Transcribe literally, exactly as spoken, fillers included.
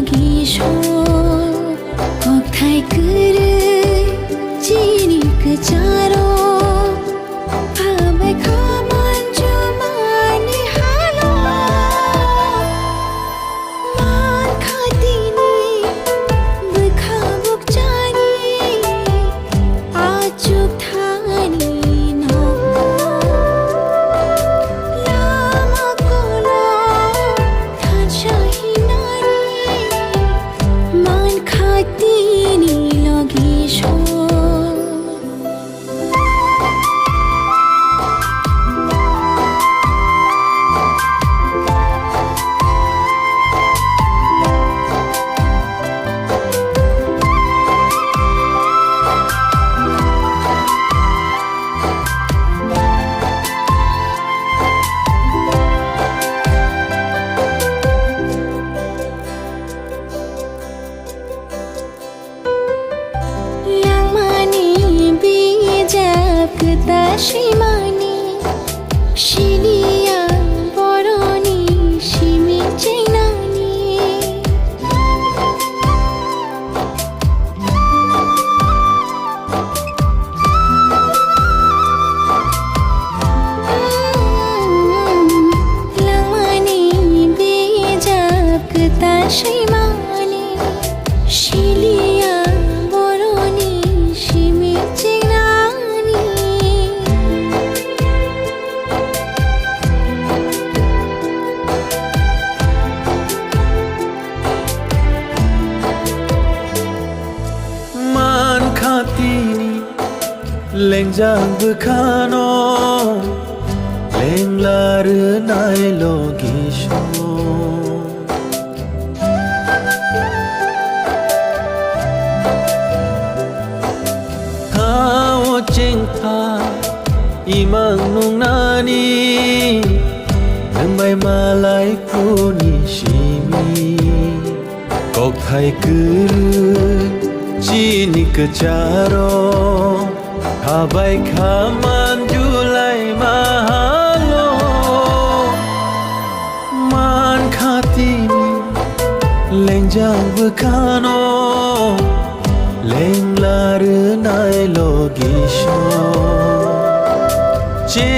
Kishor, kokthai kwrwi chini kwcharo, phabai kha manjumani halo. Man kha tini bwkha bukchani, achuk thani no. Lama kono thansa hinani, man kha tini logi so. Langmani bijap kwtal swimani, siliya boroni simi chengnani. Langmani bijap kwtal swimani, siliya boroni simi chengnani. Man kha tini lengjak bwkhano, lengla rwnai logi so. Tao chengkha imang nungnani, nwng bai malai kuni simi. Kokthai kwrwi chini kwcharo, habai kha manjulai mahalo. Man kha tini lengjak bwkhano, lengla rwnai logi so. Che